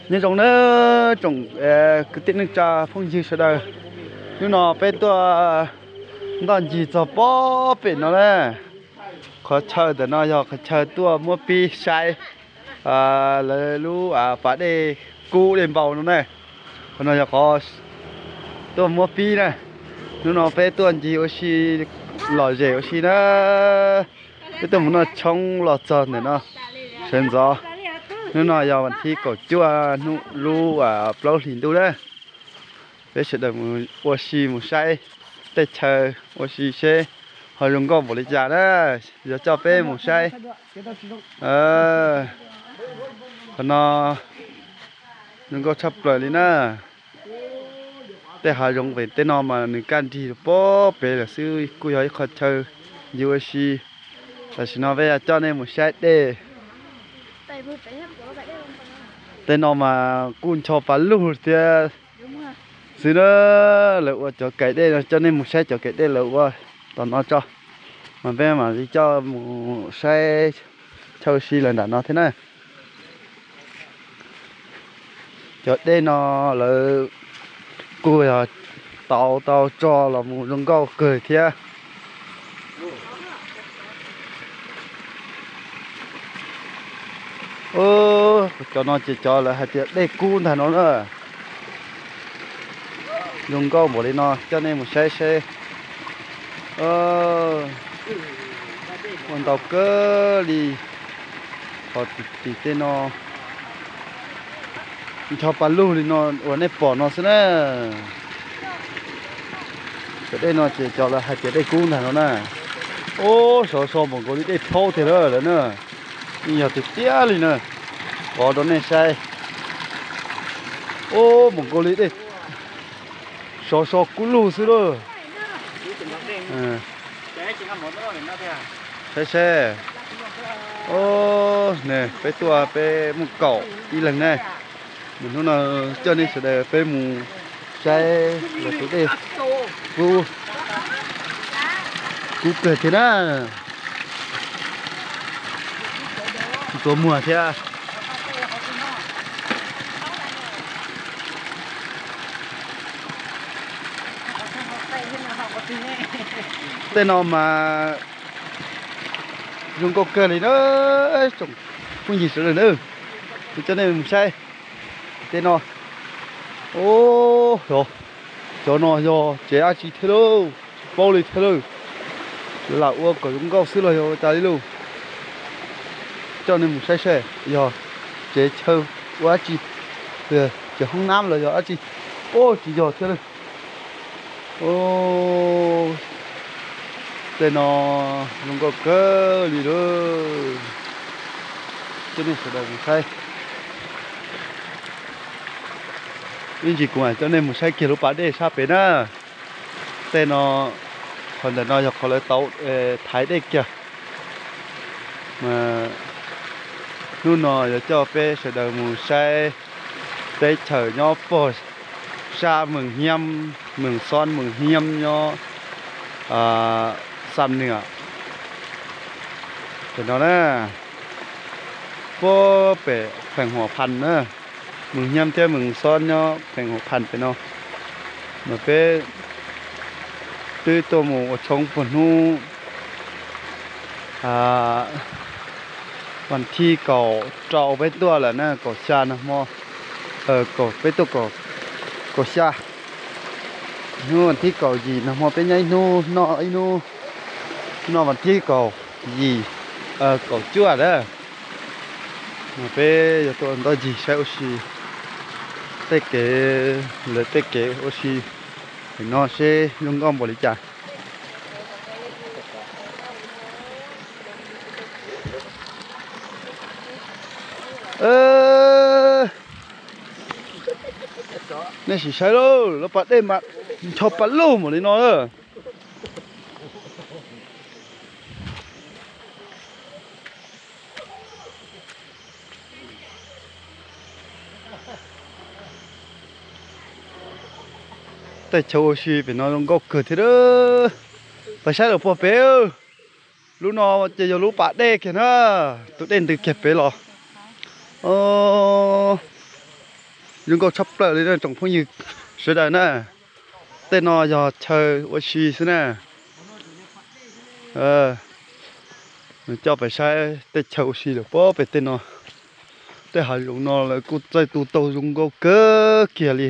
Nyob zoo na tsoom kwv tij neej tsa phooj ywg sawv daws, hnub no peb tuaj ntoj ncig txog pob pem no na. Qhov chaw ntawm no yog qhov chaw tuaj muab pib saib lawv lub pas dej kub dej npau no na. Qhov no yog qhov tuaj muab pib na. Hnub no peb tuaj ncig ua si, lom zem ua si na. Peb tuaj mus noj tshoob los txog ntawm no sawv ntxov. Hnub no yog vas thib kaum cuaj hnub lub plaub hlis ntuj na. Peb sawv daws mus ua si mus saib tej chaw ua si seb ho zoo nkauj npaum li cas na. Yog coj peb mus saib. Qhov no zoo nkauj tshaj plaws li na. Tej hav zoov pem tej no mas nws kaj nrig rau pob pem lawm xwb, kuj yog ib qho chaw ncig ua si. Tam sim no peb yuav coj nej mus saib dej. Tej no mas kuj ncho pas lug thiab xwb na. Lawv ua cov kaim dej no, coj nej mus saib cov kaim dej lawv ua tom no tso. Mas peb mam li coj mus saib chaw ua si lawm nram no thiab na. Cov dej no lawv kuj yog tau tau tso los mus zoo nkauj kawg thiab. Cov no ces cov lawv hais tias dej kub ntag no na. Zoo nkauj npaum li no coj nej mus saib seb. Ua ntau kawg li. Qhov tim tej no ncho pas lug li no uas nej pom no xwb na. Cov dej no ces cov lawv hais tias dej kub ntag no na. Ub, sov so npaum nkaus li dej phaub tiag lawm na. Yeej yog tiag tiag li na. Pov rau nej saib. Ub, npaum nkaus li dej sov so kub lug xwb lauj. Saib seb. Peb tuaj peb muaj kaum ib leeg ne. Hnub no coj nej sawv daws peb mus saib lawv tus dej kub, kub kawg thiab na. Txuas muag thiab. Tej no mas zoo nkauj kawg li na. Tsoom phooj ywg sawv daws na, kuv coj nej mus saib tej no. Ub, cov no yog tsev dab tsi thiab lauj, tsis paub li thiab lauj. Lam ua kom zoo nkauj xwb los yog ua cas li lauj. Coj nej mus saib seb yog tsev chaw ua dab tsi, tsev hoob nab los yog dab tsi. Ub, tsis yog thiab lauj. Tej no zoo nkauj kawg li lauj. Coj nej sawv daws mus saib. Ib ntsis kuv mam coj nej mus saib kiag lub pas dej sab pem na. Tej no, qhov ntawm no yog qhov lawv tau thaiv dej kiag. Hnub no yuav coj peb sawv daws mus saib teb chaws nyob puag sab Mees Hiab, Mees Xob, Mees Hiab nyob Xam Nws. Pem no na, puag pem kheem Huam Phas na, Mees Hiab thiab Mees Xob nyob kheem Huam Phas pem no. Mas peb twb tuaj mus ua tshoob puag hnub vas thib kaum rau peb tuaj lawm na, kaum xya nag hmo, peb tuaj kaum xya. Hnub vas thib kaum yim nag hmo peb nyob ib hnub noj ib hnub, noj vas thib kaum yim, kaum cuaj lawm. Mas peb yuav tuaj ntoj ncig saib ua si tej kev, lawv tej kev ua si no seb zoo nkauj npaum li cas. Nej sim saib lauj, lub pas dej mas ncho pas lug npaum li no. Tej chaw ua si pem no zoo nkauj kawg thiab. Pais saib lawm puag pem. Lub no ces yog lub pas dej kiag na, tus dej ntws kiag pem los. Zoo nkauj tshaj plaws li na tsoom phooj ywg sawv daws na. Tej no yog chaw ua si xwb na. Coj peb saib tej chaw ua si lawm pob pem tej no. Tej hav zoov no lawv kuj txawj tu tau zoo nkauj kawg kiag li.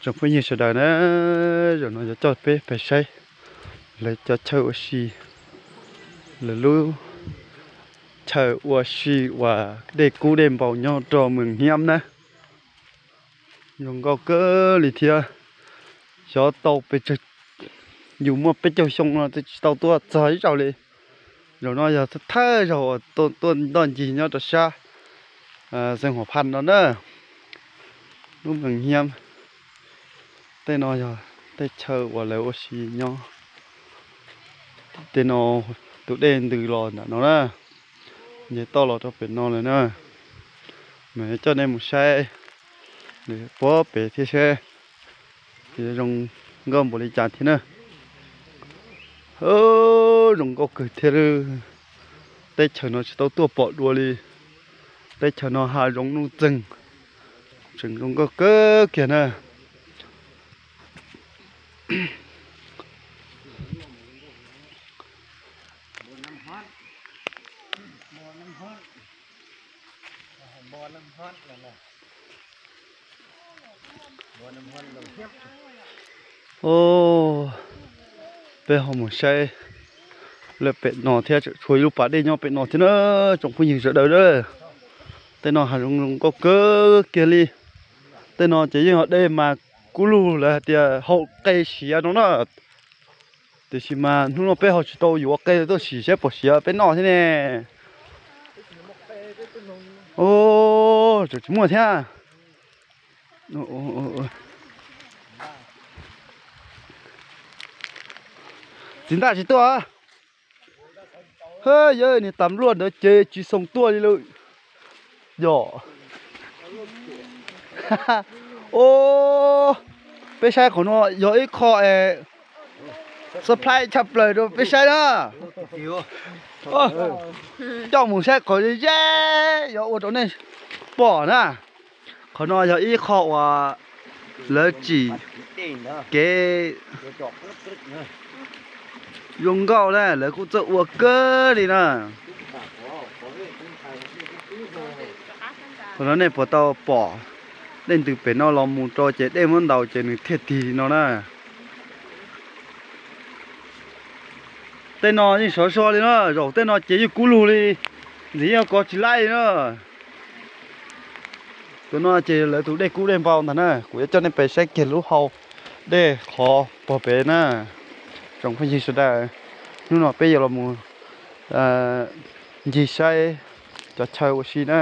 Tsoom phooj ywg sawv daws na, zaum no yuav coj peb pais saib lawv cov chaw ua si, lawv lub chaw ua si uas dej kub dej npau nyob rau Mees Hiab na. Zoo nkauj kawg li thiab. Xyov tau pes tsawg, yus muaj peb caug xyoo no twb tsis tau tuaj txog ib zaug li. Zaum no yog thawj zaug uas tuaj ntoj ncig nyob rau sab Xeev Huas Phaj no na. Lub Mees Hiab, tej no yog tej chaw uas lawv ua si nyob. Tej no tus dej ntws los ntawm no na, nce toj los rau pem no lawm na. Mas coj nej mus saib lawv puag pem thiab seb yuav zoo nkauj npaum li cas thiab na. Zoo nkauj kawg thiab. Teb chaws no tsis tau tuaj pom dua li. Teb chaws no hav zoov nuj txeeg, tseem zoo nkauj kawg kiag na. Peb ho mus saib lawm pem no thiab, tseem tshuav ib lub pas dej nyob pem no thiab na, tsoom phooj ywg sawv daws na. Tej no hav zoov zoo nkauj kawg kiag li. Tej no ces yeej yog dej mas kub lug lawv hais tias haus qe siav no na. Tiam sis mas hnub no peb ho tsis tau yuav qe tuaj sim saib puas siav peb noj thiab ne. Tseem tsis muaj thiab. Txiv Ntaj tsis tuaj. Yog niag tas luaj ntawd ces tsis xoo tuaj li lawm. Yog. Peb saib qhov no yog ib qho supply tshaj plaws rau peb saib na. Coj mus saib qhov ze, yog ua rau nej pom na. Qhov no yog ib qho uas lawv tsim kev zoo nkauj na, lawv kuj txawj ua kawg li na. Qhov no nej puas tau pom, dej ntws pem no los mus rau ces dej muab ntaus ces nws thiaj tig li no na. Tej no yeej sov so li na, zaum tej no ces yeej kub lug li, ntxiv yeej kov tsis laib li na. Tus no ces lawv tus dej kub dej npau ntag na, kuv yuav coj nej pem saib kiag lub hau dej qhov puag pem na. Tsoom phooj ywg sawv daws, hnub no peb yuav los mus ncig saib cov chaw ua si na.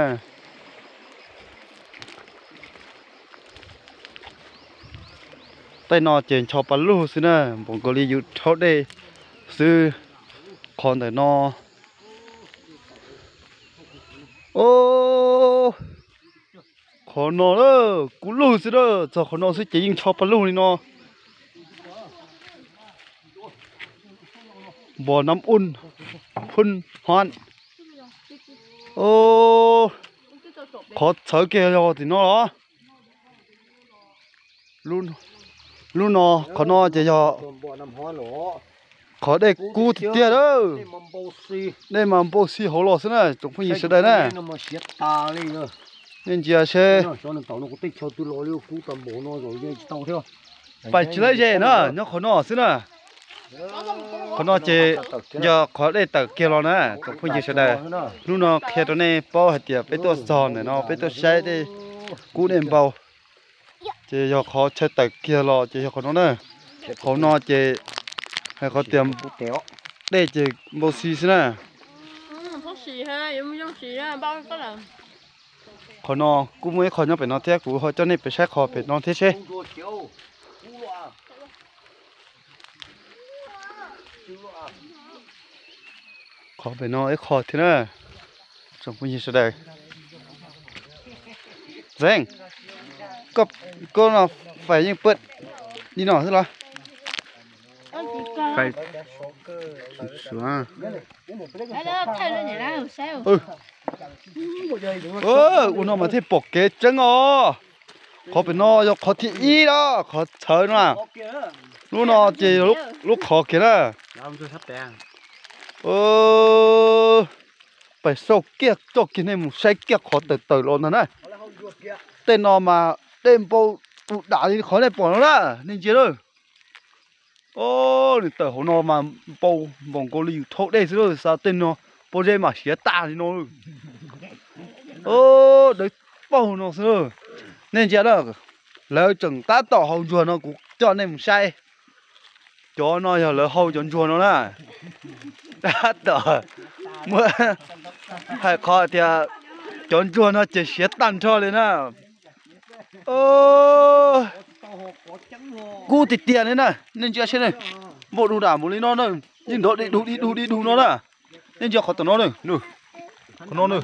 Tej no ces ncho pa lug xwb na, npaum nkaus li yus rhaub dej xwb. Qhov ntawm no, o, qhov no kub lug xwb na, txog qhov no xwb ces yeej ncho pa lug li no. Npos nam un phun hon. Qhov txhawv kiag yog tim no los? Lub no, qhov no ces yog qhov dej kub tiag tiag lawm. Dej mas npau xi hauv los xwb na tsoom phooj ywg sawv daws na. Nej ntsia seb. Pais tsis laib ze na, nyob qhov no xwb na. Qhov no ces yog qhov dej tawm kiag los na tsoom phooj ywg sawv daws. Hnub no qhia rau nej paub hais tias peb tuaj txog ntawm no peb tuaj saib dej kub dej npau. Ces yog qhov chaw tawm kiag los ces yog qhov no na. Qhov no ces hais qhov tias dej ces npau xi xwb na. Qhov no kuj muaj ib qho nyob pem no thiab, kuv ho coj nej pem saib qhov pem no thiab seb. Qhov pem no ib qho thiab na tsoom phooj ywg sawv daws. Zeej, koj no fais yeej pab li no xwb los? Fais Ua no mas thiaj pom kev tseeb os. Qhov pem no yog qhov thib ib na, qhov txhawv no. Lub no ces lub qhov kiag na. Pais xauj kiag, coj kiag nej mus saib kiag qhov tawm tawm los ntag na. Tej no mas dej npau tus dam li qhov nej pom no na, nej ntsia lawm. Nws tawm hauv no mas npau npaum nkaus li yus thau dej xwb lawm, xav tej no pob zeb mas siav tag li no. Dawb paug no xwb. Nej ntsia na, lawv tseem tab tom hau ntsuag no, kuv coj nej mus saib. Cov no yog lawv hau cov ntsuag no na. Tab tom muab hais qhov tias cov ntsuag no ces siav tag nrho li na. Kub tiag tiag li na, nej ntsia seb ne. Npau tus dam mus li no na, yeej nrov di dug di dug di dug no na. Nej ntsia qhov tom no na, qhov no na.